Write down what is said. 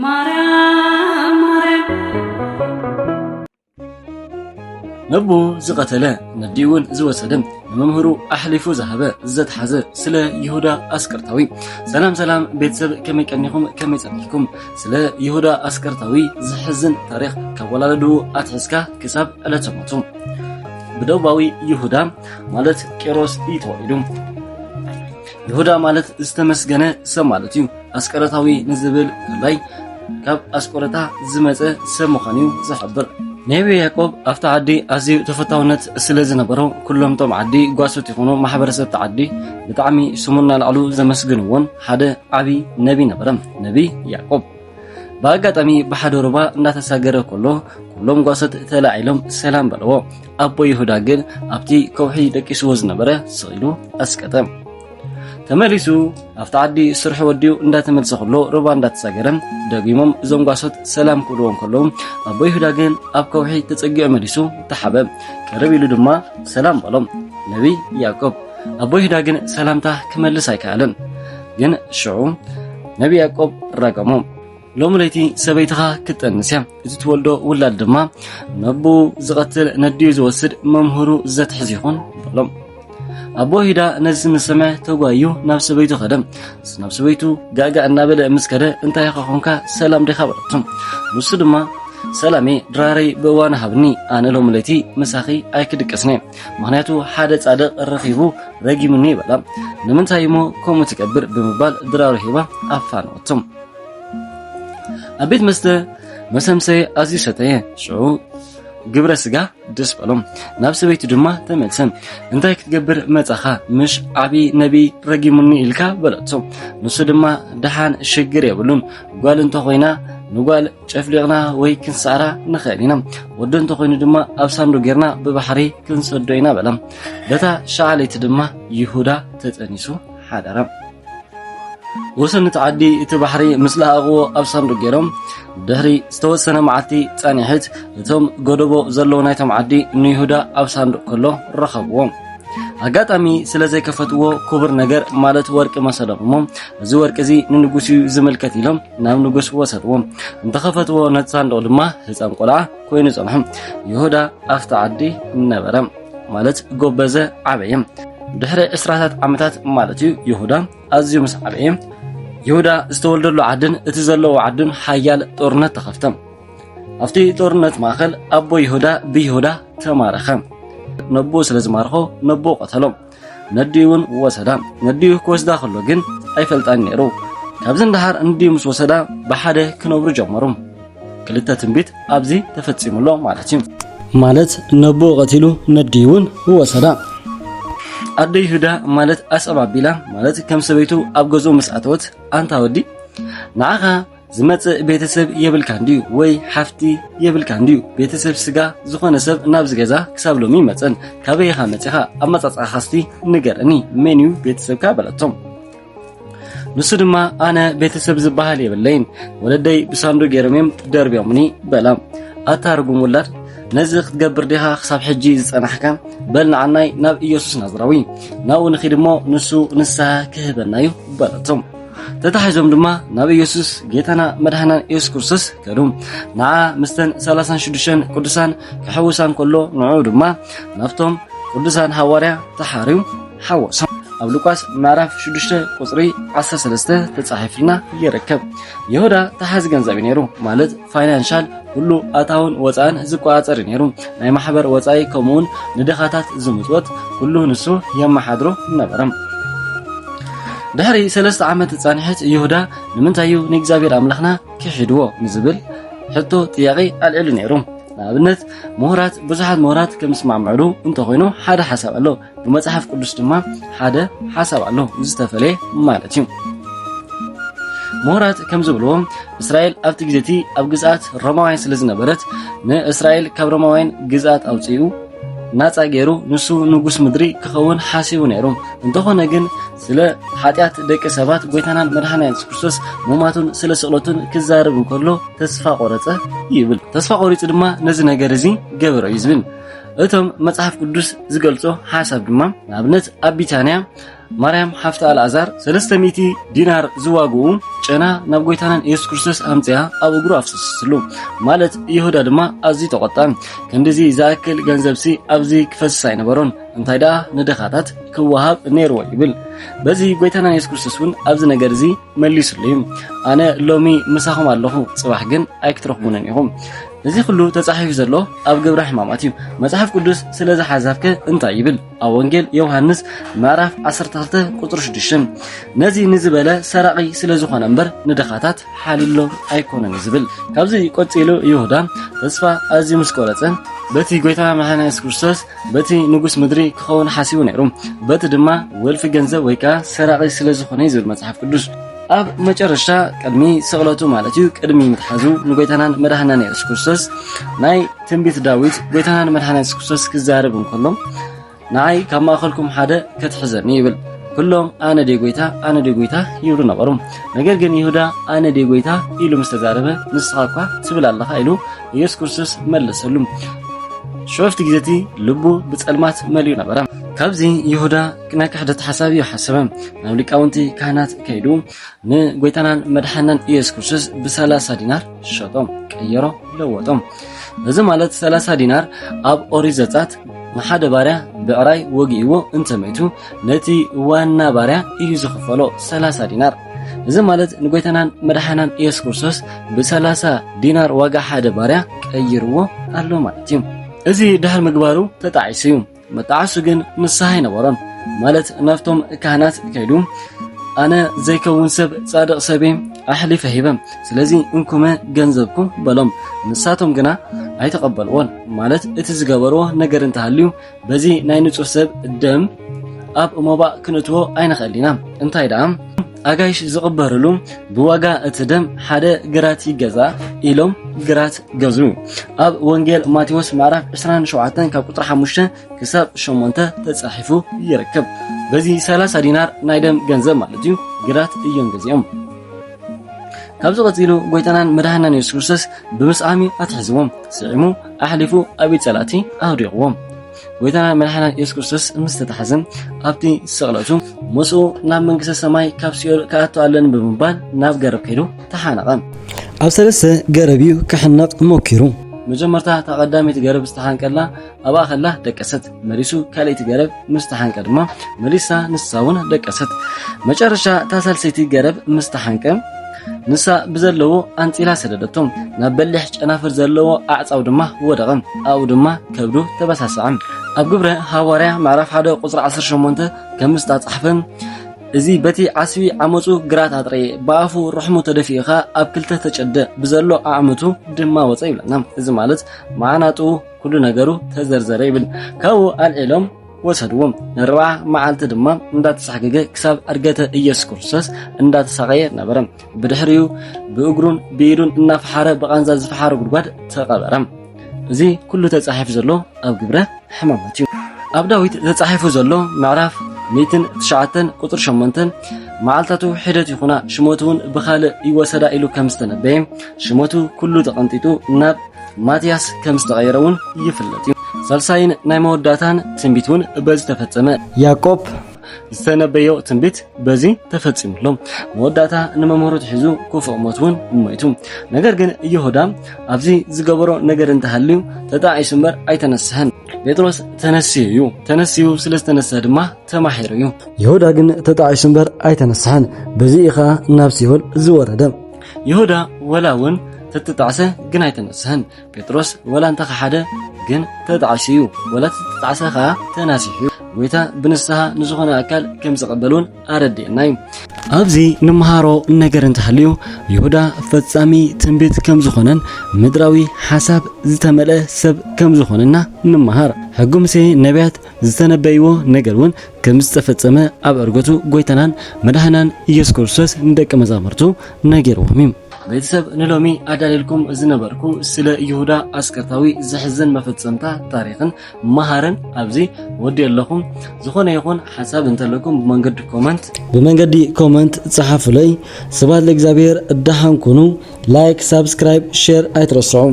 ማርያም ማርያም። ነቡ ዝቐተለ፣ ነዲኡ እውን ዝወሰደ፣ ንመምህሩ ኣሕሊፉ ዝሃበ፣ ዘትሓዘ፣ ስለ ይሁዳ ኣስቀርታዊ። ሰላም ሰላም ቤተሰብ፣ ከመይ ቀኒኹም፣ ከመይ ጸኒሕኩም? ስለ ይሁዳ ኣስቀርታዊ ዝሕዝን ታሪኽ፣ ካብ ወላለድኡ ኣትሒዝካ ክሳብ ዕለተ ሞቱ ብደቡባዊ ይሁዳ፣ ማለት ቂሮስ እዩ ተወሊዱ። ይሁዳ ማለት ዝተመስገነ ሰብ ማለት እዩ። ኣስቀረታዊ ንዝብል ከላይ ካብ ኣስቆረታ ዝመጸ ሰብ ምዃኑ እዩ ዝሕብር። ነቢ ያዕቆብ ኣብቲ ዓዲ ኣዝዩ ተፈታውነት ስለ ዝነበሮ፣ ኩሎም ቶም ዓዲ፣ ጓሶት ይኹኑ ማሕበረሰብ እቲ ዓዲ፣ ብጣዕሚ ስሙ እናልዓሉ ዘመስግንዎን ሓደ ዓቢ ነቢ ነበረ፣ ነቢ ያዕቆብ። ብኣጋጣሚ ብሓደ ሩባ እንዳተሳገረ ከሎ፣ ኩሎም ጓሶት ተላዒሎም ሰላም በለዎ። ኣቦ ይሁዳ ግን ኣብቲ ከውሒ ደቂስዎ ዝነበረ ስቕ ኢሉ ኣስቀጠ። ተመሊሱ ኣብቲ ዓዲ ስርሑ ወዲኡ እንዳተመልሰ ከሎ፣ ሩባ እንዳተሳገረ፣ ደጊሞም እዞም ጓሶት ሰላም ክብልዎ እንከለዉ፣ ኣቦ ይሁዳ ግን ኣብ ከውሒ ተጸጊዑ መሊሱ ተሓበ። ቀረብ ኢሉ ድማ ሰላም በሎም። ነቢ ያዕቆብ ኣቦ ይሁዳ ግን ሰላምታ ክመልስ ኣይከኣለን። ግን ሽዑ ነቢ ያዕቆብ ረገሞ። ሎሚ ለይቲ ሰበይትኻ ክትጠንስ እያ፣ እቲ ትወልዶ ውላድ ድማ ነቡ ዝቐትል ነዲኡ ዝወስድ መምህሩ ዘትሕዝ ይኹን በሎም። ኣቦ ይሁዳ ነዚ ምስ ሰምዐ ተጓዩ ናብ ሰበይቱ ከደ። ናብ ሰበይቱ ጋጋ እናበለ ምስ ከደ፣ እንታይ ኢኻ ኾንካ፣ ሰላም ዲኻ በለቶ። ንሱ ድማ ሰላሜ ድራረይ ብእዋኑ ሃብኒ፣ ኣነ ሎሚ ለይቲ ምሳኺ ኣይክድቅስን እየ፣ ምኽንያቱ ሓደ ጻድቕ ረኺቡ ረጊሙኒ በላ። ንምንታይ እሞ ከምኡ ትገብር ብምባል ድራሩ ሂባ ኣፋነወቶ። ኣብ ቤት መስተ መሰምሰየ ኣዝዩ ሰተየ። ሽዑ ግብረ ስጋ ደስ በሎም። ናብ ሰበይቱ ድማ ተመልሰ። እንታይ ክትገብር መጻኻ? ምሽ ዓቢ ነቢ ረጊሙኒ ኢልካ በለቶ። ንሱ ድማ ደሓን ሽግር የብሉን፣ ጓል እንተኾይና ንጓል ጨፍሊቕና ወይ ክንስዕራ ንኽእል ኢና፣ ወዲ እንተኾይኑ ድማ ኣብ ሳንዱቕ ጌርና ብባሕሪ ክንሰዶ ኢና በላ። በታ ሸዓለይቲ ድማ ይሁዳ ተጸኒሱ ሓደረ። ወሰን እቲ ዓዲ እቲ ባሕሪ ምስ ለሃቕዎ ኣብ ሳንዱቕ ገይሮም፣ ድሕሪ ዝተወሰነ መዓልቲ ጻኒሕት እቶም ጎደቦ ዘለዎ ናይቶም ዓዲ ንይሁዳ ኣብ ሳንዱቕ ከሎ ረኸብዎ። ኣጋጣሚ ስለ ዘይከፈትዎ ክቡር ነገር ማለት ወርቂ መሰሎም እሞ፣ እዚ ወርቂ እዚ ንንጉስ እዩ ዝምልከት ኢሎም ናብ ንጉስ ወሰድዎ። እንተኸፈትዎ ነቲ ሳንዱቕ ድማ ህጻን ቆልዓ ኮይኑ ጸንሑ። ይሁዳ ኣብቲ ዓዲ ነበረ፣ ማለት ጎበዘ፣ ዓበየ። ድሕሪ ዕስራታት ዓመታት ማለት እዩ፣ ይሁዳ ኣዝዩ ምስ ዓበየ፣ ይሁዳ ዝተወልደሉ ዓድን እቲ ዘለዎ ዓድን ሓያል ጦርነት ተኸፍተ። ኣብቲ ጦርነት ማእከል ኣቦ ይሁዳ ብይሁዳ ተማረኸ። ነቦኡ ስለ ዝማርኾ ነቦኡ ቀተሎ። ነዲኡ እውን ወሰዳ። ነዲኡ ክወስዳ ከሎ ግን ኣይፈልጣን ነይሩ። ካብዚ ንደሓር ነዲኡ ምስ ወሰዳ ብሓደ ክነብሩ ጀመሩ። ክልተ ትንቢት ኣብዚ ተፈጺሙ ኣሎ ማለት እዩ። ማለት ነቦኡ ቀቲሉ ነዲኡ እውን ወሰዳ። ኣደ ይሁዳ ማለት ኣጸባቢላ፣ ማለት ከም ሰበይቱ ኣብ ገዝኡ ምስ ኣተወት፣ ኣንታ ወዲ፣ ንዓኻ ዝመጽእ ቤተሰብ የብልካን ድዩ? ወይ ሓፍቲ የብልካን ድዩ? ቤተሰብ ስጋ ዝኾነ ሰብ ናብዚ ገዛ ክሳብ ሎሚ ይመጽእን። ካበይ ኢኻ መጺኻ? ኣመጻጽኣኻስቲ ንገረኒ። መን እዩ ቤተሰብካ? በለቶ። ንሱ ድማ፣ ኣነ ቤተሰብ ዝበሃል የብለይን፣ ወለደይ ብሳንዱቕ ገይሮም እዮም ደርብዮምኒ በላ። ኣታ ርጉም ውላድ፣ ነዚ ክትገብር ዲኻ ክሳብ ሕጂ ዝጸናሕካ? በል ንዓናይ ናብ ኢየሱስ ናዝራዊ፣ ናብኡ ንኺድ እሞ ንሱ ንስሓ ክህበና እዩ በለቶ። ተታሒዞም ድማ ናብ ኢየሱስ ጌታና መድሓናን ኢየሱስ ክርስቶስ ከዱ። ንዓ ምስተን ሰላሳን ሽዱሽተን ቅዱሳን ክሕውሳ እንከሎ ንዕኡ ድማ ናብቶም ቅዱሳን ሃዋርያ ተሓርዩ ሓወሶም። ኣብ ሉቃስ ምዕራፍ ሽዱሽተ ቁጽሪ ዓሰርተ ሰለስተ ተጻሒፍልና ይርከብ። ይሁዳ ተሓዚ ገንዘብ እዩ ነይሩ፣ ማለት ፋይናንሻል፣ ኩሉ ኣታውን ወጻእን ዝቆጻጸር እዩ ነይሩ። ናይ ማሕበር ወጻኢ ከምኡውን ንድኻታት ዝምጽወት ኩሉ ንሱ የመሓድሮ ነበረ። ድሕሪ ሰለስተ ዓመት ጻንሒት ይሁዳ ንምንታይ እዩ ንእግዚኣብሔር ኣምላኽና ክሒድዎ ንዝብል ሕቶ ጥያቄ ኣልዒሉ ነይሩ። ንኣብነት ምሁራት፣ ብዙሓት ምሁራት ከም ዝስማምዕሉ እንተኾይኑ ሓደ ሓሳብ ኣሎ። ብመጽሓፍ ቅዱስ ድማ ሓደ ሓሳብ ኣሎ፣ ዝተፈለየ ማለት እዩ። ምሁራት ከም ዝብልዎ፣ እስራኤል ኣብቲ ግዜ እቲ ኣብ ግዝኣት ሮማውያን ስለ ዝነበረት፣ ንእስራኤል ካብ ሮማውያን ግዝኣት ኣውጺኡ ናጻ ገይሩ ንሱ ንጉስ ምድሪ ክኸውን ሓሲቡ ነይሩ። እንተኾነ ግን ስለ ሓጢኣት ደቂ ሰባት ጎይታናን መድሓና የሱስ ክርስቶስ ምማቱን ስለ ስቕለቱን ክዛረብ እንከሎ ተስፋ ቆረጸ ይብል። ተስፋ ቆሪጹ ድማ ነዚ ነገር እዚ ገበሮ እዩ ዝብል። እቶም መጽሓፍ ቅዱስ ዝገልጾ ሓሳብ ድማ፣ ንኣብነት ኣብ ቢታንያ ማርያም ሓፍቲ ኣልኣዛር ሰለስተ ሚእቲ ዲናር ዝዋግኡ ጨና ናብ ጎይታናን የሱስ ክርስቶስ ኣምጽያ ኣብ እግሩ ኣፍሰሰትሉ። ማለት ይሁዳ ድማ ኣዝዩ ተቖጣ። "ክንድዚ ዝኣክል ገንዘብሲ ኣብዚ ክፈስስ ኣይነበሮን፣ እንታይ ደኣ ንድኻታት ክወሃብ ነይርዎ" ይብል። በዚ ጎይታናን የሱስ ክርስቶስ እውን ኣብዚ ነገር እዚ መሊሱሉ እዩ። "ኣነ ሎሚ ምሳኹም ኣለኹ፣ ጽባሕ ግን ኣይክትረኽቡንን ኢኹም።" እዚ ኩሉ ተጻሒፉ ዘሎ ኣብ ግብረ ሕማማት እዩ። መጽሓፍ ቅዱስ ስለዚ ሓሳብከ እንታይ ይብል? ኣብ ወንጌል ዮሃንስ ምዕራፍ ዓሰርተ ክልተ ቁጽሪ ሽዱሽተ፣ "ነዚ ንዝበለ ሰራቒ ስለ ዝኾነ እምበር ንድኻታት ሓልዩሎም ኣይኮነን" እዩ ዝብል። ካብዚ ቀጺሉ ይሁዳ ተስፋ ኣዝዩ ምስ ቆረጸ፣ በቲ ጎይታና መድሓና የሱስ ክርስቶስ በቲ ንጉስ ምድሪ ክኸውን ሓሲቡ ነይሩ። በቲ ድማ ወልፊ ገንዘብ ወይ ከኣ ሰራቒ ስለ ዝኾነ እዩ ዝብል መጽሓፍ ቅዱስ። ኣብ መጨረሻ ቅድሚ ስቕለቱ ማለት እዩ፣ ቅድሚ ምትሓዙ ንጎይታናን መድሓናን የሱስ ክርስቶስ ናይ ትንቢት ዳዊት ጎይታናን መድሓናን የሱስ ክርስቶስ ክዛረብ እንከሎ፣ "ንዓይ ካብ ማእከልኩም ሓደ ከትሕዘኒ" ይብል። ኩሎም "ኣነ ድየ ጎይታ? ኣነ ድየ ጎይታ?" ይብሉ ነበሩ። ነገር ግን ይሁዳ "ኣነ ድየ ጎይታ?" ኢሉ ምስ ተዛረበ፣ "ንስኻ እኳ ትብል ኣለኻ" ኢሉ የሱስ ክርስቶስ መለሰሉ። ሸወፍቲ ግዜቲ ልቡ ብጸልማት መሊኡ ነበረ። ካብዚ ይሁዳ ናይ ክሕደት ሓሳብ እዩ ሓሰበ። ናብ ሊቃውንቲ ካህናት ከይዱ ንጎይታናን መድሓናን ኢየሱስ ክርስቶስ ብሰላሳ ዲናር ሸጦ፣ ቀየሮ፣ ለወጦ። እዚ ማለት ሰላሳ ዲናር ኣብ ኦሪት ዘጸኣት ንሓደ ባርያ ብዕራይ ወጊእዎ እንተመይቱ፣ ነቲ ዋና ባርያ እዩ ዝኽፈሎ ሰላሳ ዲናር። እዚ ማለት ንጎይታናን መድሓናን ኢየሱስ ክርስቶስ ብሰላሳ ዲናር ዋጋ ሓደ ባርያ ቀይርዎ ኣሎ ማለት እዩ። እዚ ድሕሪ ምግባሩ ተጣዒሱ እዩ። መጣዓሱ ግን ንስሓ ኣይነበሮን። ማለት ናብቶም ካህናት ከይዱ፣ "ኣነ ዘይከውን ሰብ ጻድቕ ሰብ እየ ኣሕሊፈ ሂበ፣ ስለዚ እንኩመ ገንዘብኩም" በሎም። ንሳቶም ግና ኣይተቐበልዎን። ማለት እቲ ዝገበርዎ ነገር እንተሃልዩ፣ "በዚ ናይ ንጹህ ሰብ ደም ኣብ ሞባእ ክንእትዎ ኣይንኽእል ኢና። እንታይ ደኣ ኣጋይሽ ዝቕበርሉ ብዋጋ እቲ ደም ሓደ ግራት ይገዛእ" ኢሎም ግራት ገዝኡ። ኣብ ወንጌል ማቴዎስ ምዕራፍ ዕስራን ሸውዓተን ካብ ቁጽሪ ሓሙሽተ ክሳብ ሸሞንተ ተጻሒፉ ይርከብ። በዚ ሰላሳ ዲናር ናይ ደም ገንዘብ ማለት እዩ፣ ግራት እዮም ገዚኦም። ካብዚ ቀጺሉ ጎይታናን መድሓናን የሱስ ክርስቶስ ብምስዓም እዩ ኣትሒዝዎም። ስዒሙ ኣሕሊፉ ኣብ ኢድ ጸላእቲ ኣውዲቕዎም። ጎይታናን መድሓናን የሱስ ክርስቶስ ምስ ተታሕዘ ኣብቲ ስቕለቱ ምስኡ ናብ መንግስተ ሰማይ ካብ ሲኦል ክኣቱ ኣለኒ ብምባል ናብ ገረብ ከይዱ ተሓነቐ። ኣብ ሰለስተ ገረብ እዩ ክሕነቕ ሞኪሩ። መጀመርታ እታ ቀዳመይቲ ገረብ ዝተሓንቀላ ኣብኣ ከላ ደቀሰት። መሊሱ ካልኣይቲ ገረብ ምስ ተሓንቀ ድማ መሊሳ ንሳ እውን ደቀሰት። መጨረሻ እታ ሳልሰይቲ ገረብ ምስ ተሓንቀ ንሳ ብዘለዎ ኣንጺላ ሰደደቶ። ናብ በሊሕ ጨናፍር ዘለዎ ኣዕጻው ድማ ወደቐ። ኣብኡ ድማ ከብዱ ተበሳሰዐ። ኣብ ግብረ ሃዋርያ ምዕራፍ ሓደ ቁጽሪ ዓሰርተ ሸሞንተ ከም ዝተጻሕፈ፣ እዚ በቲ ዓስቢ ዓመጹ ግራት ኣጥረየ፣ ብኣፉ ርሕሙ ተደፊኡ ኸኣ ኣብ ክልተ ተጨደ፣ ብዘሎ ኣዕመቱ ድማ ወጸ ይብለና። እዚ ማለት መዓናጡ ኩሉ ነገሩ ተዘርዘረ ይብል። ካብኡ ኣልዒሎም ወሰድዎ። ንርብዓ መዓልቲ ድማ እንዳተሳሕገገ ክሳብ ዕርገተ ኢየሱስ ክርስቶስ እንዳተሳቐየ ነበረ። ብድሕሪኡ ብእግሩን ብኢዱን እናፈሓረ ብቓንዛ ዝፈሓረ ጉድጓድ ተቐበረ። እዚ ኩሉ ተጻሒፉ ዘሎ ኣብ ግብረ ሕማማት እዩ። ኣብ ዳዊት ተጻሒፉ ዘሎ ምዕራፍ ሚእትን ትሽዓተን ቁጽሪ ሸሞንተ፣ "መዓልታቱ ሒደት ይኹና፣ ሽሞቱ እውን ብኻልእ ይወሰዳ" ኢሉ ከም ዝተነበየ፣ ሽሞቱ ኩሉ ተቐንጢጡ ናብ ማትያስ ከም ዝተቐየረ እውን ይፍለጥ እዩ። ሳልሳይን ናይ መወዳእታን ትንቢት እውን በዚ ተፈጸመ። ያዕቆብ ዝተነበዮ ትንቢት በዚ ተፈጺሙ ኣሎ። መወዳእታ ንመምህሩ ትሒዙ ክፉእ ሞት እውን ሞይቱ። ነገር ግን ይሁዳ ኣብዚ ዝገበሮ ነገር እንተሃልዩ ተጣዒሱ እምበር ኣይተነስሐን። ጴጥሮስ ተነስዩ እዩ። ተነስዩ ስለ ዝተነስሐ ድማ ተማሒሩ እዩ። ይሁዳ ግን ተጣዒሱ እምበር ኣይተነስሐን። በዚ እዩ ኸኣ ናብ ሲኦል ዝወረደ። ይሁዳ ወላ እውን ተተጣዕሰ ግን ኣይተነስሐን። ጴጥሮስ ወላ እንተኸሓደ ግን ተጣዒሱ እዩ። ወላ ተተጣዕሰ ኸኣ ተናሲሑ እዩ። ጎይታ ብንስሓ ንዝኾነ ኣካል ከም ዝቕበል እውን ኣረድኤና እዩ። ኣብዚ ንምሃሮ ነገር እንተሃልዩ፣ ይሁዳ ፈጻሚ ትንቢት ከም ዝኾነን ምድራዊ ሓሳብ ዝተመልአ ሰብ ከም ዝኾነና ንምሃር። ሕጊ ሙሴ፣ ነቢያት ዝተነበይዎ ነገር እውን ከም ዝተፈጸመ ኣብ ዕርገቱ ጎይታናን መድሓናን ኢየሱስ ክርስቶስ ንደቀ መዛሙርቱ ነጊርዎም እዩ። ቤተሰብ፣ ንሎሚ ኣዳልየልኩም ዝነበርኩ ስለ ይሁዳ ኣስከታዊ ዘሕዝን መፈጸምታ ታሪኽን መሃርን ኣብዚ ወዲ ኣለኹም። ዝኾነ ይኹን ሓሳብ እንተለኩም ብመንገዲ ኮመንት፣ ብመንገዲ ኮመንት ጸሓፉለይ። ስብሐት ለእግዚኣብሔር፣ ደሓን ኩኑ። ላይክ፣ ሳብስክራይብ፣ ሼር ኣይትረስዑ።